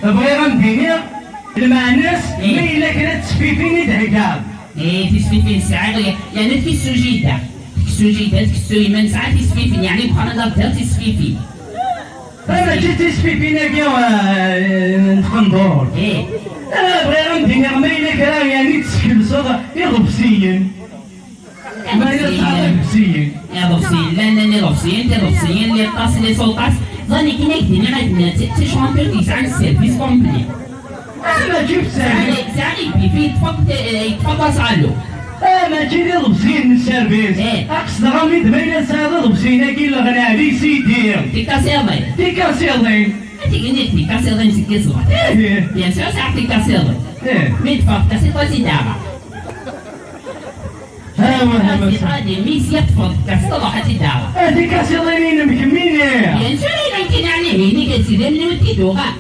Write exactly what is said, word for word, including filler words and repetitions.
Bɣiɣ ad m-d-iniɣ lmeɛna-s, ma yella kra n tesfifin i d-theggaḍ. Eh, tisfifin sɛiɣ, ya-, yerna tkessu jida. Tkessu jida, tkessu yemma, nesɛa tisfifin, yeɛni bɣan ad d-aɣeɣ tisfifin. Eh, mačči d tisfifin-agi, eh, n tqendurt. Eh. Eh, bɣiɣ ad m-d-iniɣ ma yella kra, yeɛni teskelseḍ iḍebsiyen. Ma yella tesɛiḍ iḍebsiyen. Iḍebsiyen, llan, llan iḍebsiyen, tiḍebsiyen, les tasses, les sotas. Ẓani, kan ak-d-iniɣ, ad d-, d, d tichanteurs i yesɛan service complet. Ah, mačči f service. Sɛan, sɛan idifi, yeṭṭef-d, eh, yeṭṭef-d asalu. Ah, mačči d iḍebsiyen n service. Eh. Aqesdeɣ-am-id ma yella tesɛiḍ iḍebsiyen-agi n leɣna, les C D. Tikasiḍin. Tikasiḍin. Ad d-iniɣ tikasiḍin seg iẓra. Eh. Bien sûr, sɛiɣ tikasiḍin. Eh. Mi d-teffeɣ tkasiḍt-a, ad tt-id-aɣeɣ. Ah, wah, ah, wah. Tikasiḍin, mi s-yeṭṭef tkasiḍt, ad tt-id-aɣeɣ. Ah, tikasiḍin-inem kemmini. Bien sûr, ay la nekkini, ɛni hinig ad tt-id-amni ur tt-id-uɣeɣ.